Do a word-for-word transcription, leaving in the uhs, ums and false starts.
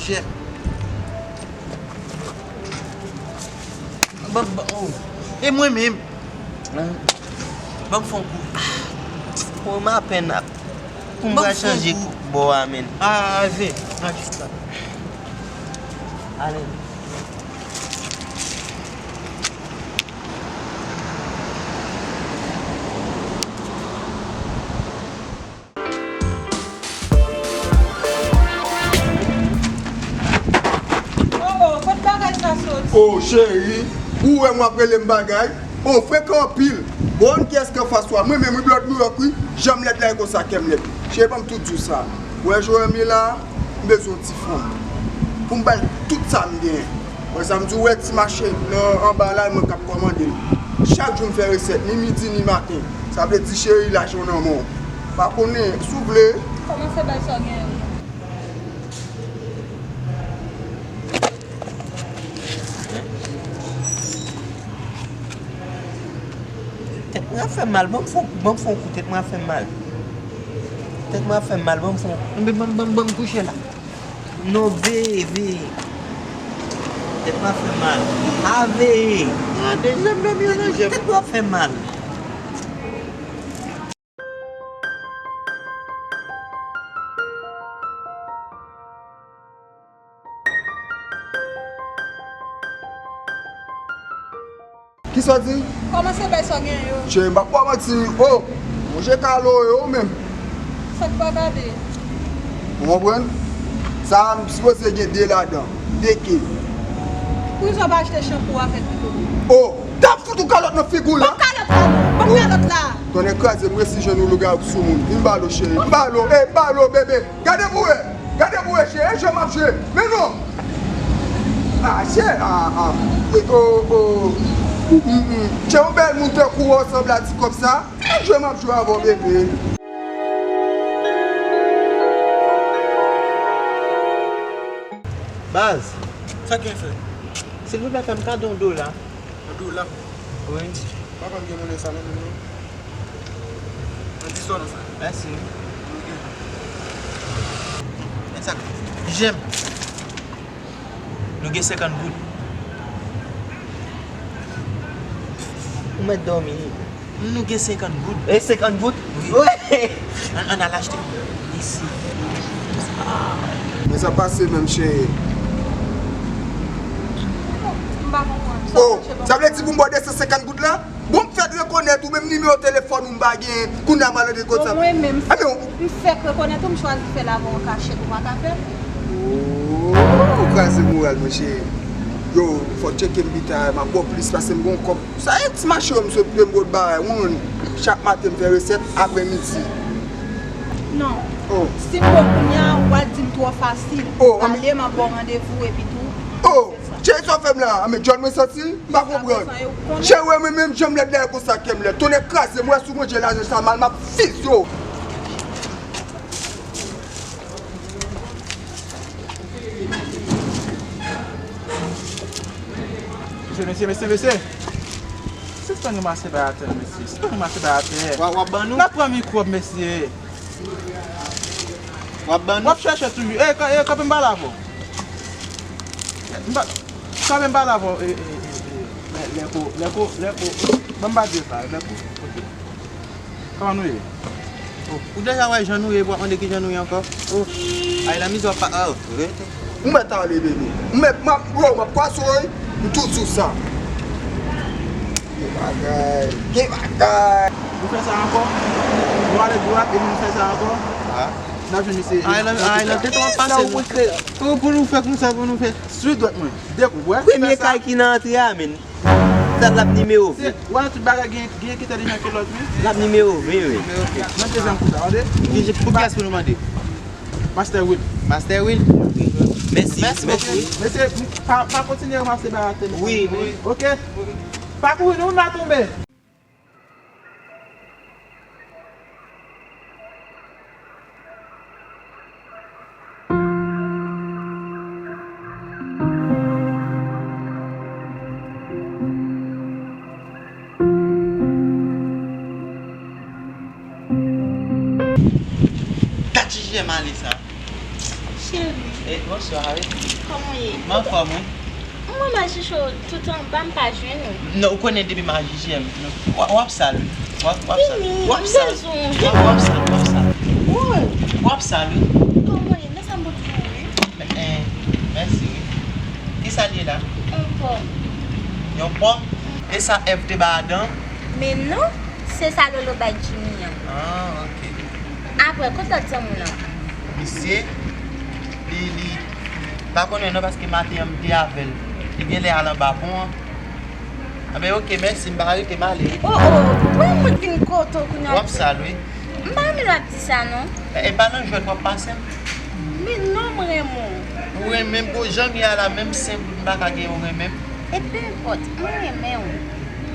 Chè. Ban, ban, oh. E mwen menm. Ban m fè yon kou. Pran m apèn ap. Pou m pral chanje kou bò a, menn. Ah, vin. Ah, jis la. Ale. Oh, oh, kot bagay sa soti? Oh, cheri, ou wè m w ap rele m bagay? Oh, frekan anpil. Bon, kiyès ki anfas ou a? Mwen menm, wi, Blood New York, wi. Janm lèd la e konsa kè m lèd. Cheri, ban m tou di w sa. Ou wè Joelmie la, m bezwen yon ti fanm. Pou m ba l tout sa m genyen. Wè sa m di w, wè ti mache nan anba la, e mwen k ap kòmande l. Chak jou m fè resèt, ni midi, ni maten. Sa vle di, cheri, lajan w nan men w. Pa konnen, si w vle. Kòmanse bay sa w genyen yo. Tèt mwen ap fè m mal, ban m fè yon kou, ban m fè yon kou, tèt mwen ap fè m mal. Tèt mwen ap fè m mal, ban m fè yon kou. Ban, ban, ban, ban m kouche la. Non, veye, veye. Tèt mwen ap fè m mal. A veye. Gade, janm dòmi an nan jèm. Tèt mwen ap fè m mal. Kisa w di? Kòmanse bay sa w genyen yo. Cheri, m p ap ba w manti. Oh, monchè kalo yo menm. Sa k pa gade? Ou konprann? Sa a, m sipoze gen de ladan. De ke. Poukisa w pa achte chanpou avèk dlo? Oh, t ap fout ou kalòt nan figi w la. Ban m kalòt la, non. Ban m kalòt la. Tonnè kraze m, resi jwenn ou lougawou k sou moun. Vin ba l o cheri. M ba l o, eh, m ba l o bebe. Gade pou wè. Gade pou wè cheri, e jwe m ap jwe. Men non. Ah, cheri, ah, ah. Wi, oh, oh. Mm, mm. Cheri, yon bèl moun tankou w sanble a ti kòb sa. E jwe m ap jwe avè w bebe. Baz. Sa k gen fè? Silvouplè, fè m kado yon dola. Yon dola? Wi. Pa konn gen monnen sa non, menm non. Mwen di sa nan sa. Mèsi. Ok. Men sa k jèm. Nou gen senkant goud. Ou mèt dòmi. Nou gen senkant goud. E senkant goud? Wi. Wi. Ann, ann al achte. Isi. Men sa pase menm cheri. M pa konprann. Oh, sa vle di pou m ba w de san senkant goud la? Bon, m fèk rekonèt ou, menm nimewo telefòn ou m pa gen, kounye a m al rantre kont sa. Bon, mwen menm, m fèk rekonèt ou, m chwazi fè l avè w an kachèt, ou pa ka fè l? Oh, ou kraze moral mwen, cheri. Yo, fò w tcheke m pita, m ap ba w plis pase m gon kòb. Sa e ti mache yo m sot pye m bòt bagay, ou konprann? Chak maten m fè resèt, aprèmidi. Non. Oh. Si m bon kounye a, w al di m twò fasil. Oh, pale, m ap ba w randevou epi tou. Oh, cheri, sa w fè m la? Anben, John mwen santi, m pa konprann. Cheri, wè mwen menm, jan m lèd la e konsa kè m lèd. Tonnè kraze m, wè si w manje lajan sa mal, m ap fizye w. Mesye, mesye, mesye, mesye. Sispann ranmase bay atè, mesye. Sispann ranmase bay atè. W ap, w ap ban nou? N ap pran mikwòb, mesye. W ap ban nou? W ap chèche toujou. E, ka-, e, kanpe m pale avè w. M pa, kanpe m pale avè w. E, e, e, e, lè, lè ko, lè ko, lè ko. Ban m pa di w sa, lè ko. Ok. Kòman nou ye? Oh, ou deja wè jan nou ye, pou w ap mande ki jan nou ye ankò? Oh, ay la mizè w ap pa, oh, rete. Ou mèt ale, bebe. Ou mèt, m ap, bro, m ap kwaze w, wi. M tou di w sa. Gen bagay, gen bagay. Nou fè sa ankò? Nou ale dwat epi nou fè sa ankò? Ah. N ap jwenn misye. Ay la, ay la, tete w ap pase nou. Pou, pou nou fè konsa, pou nou fè. Swiv dwat mwen. De kou, wè. Premye kay ki nan antre a, menn. Sa l ap nimewo ven. Wè, tout bagay gen, gen ki tande jan ke lòt, wi. L ap nimewo ven, wi. Nan dezyèm kou sa, tande? Ki, pou kiyès pou nou mande? Master Will. Master Will? Mèsi, mèsi, mèsi. Mesye, pa, pa kontinye ranmase bagay atè, mesye. Wi, wi. Ok? Pa kouri, non, m a tonbe. Gad J J M ale sa. E, bonswa, wi. Kòman w ye? M anfòm, wi. Mwen mache cho tout anba, m pa jwenn ou. Non, ou konnen depi m a J J M. W ap sal, wi. W ap, w ap sal. Vini, W ap m sal. bezwen ou. W ap, w ap sal, w ap sal. Woy, W ap sal, wi. Kòman w ye? Men sa m pot pou ou, wi. Men, eh, mèsi, wi. Kisa l ye la? Yon pòm. Yon pòm? E sa Èv te ba Adan? Men non, se sa Lolo bay Jimmy an. Ah, ok. Apre, kot lòt zanmi w lan? Misye, li, li, pa konnen non, paske maten an m te avè l. Li genlè al anba pon an. Anben, ok, mèsi, m pa rete, m ale, wi. Oh, oh, wè mwen vin kote w kounye a. W ap sal, wi. M pa renmen lè w ap di sa, non. E pa nan jwèt w ap pase m. Men non, m renmen w. Ou renmen m, bon, jan m ye a la, menm senp m pa ka gen ou renmen m. E pe enpòt, m renmen w.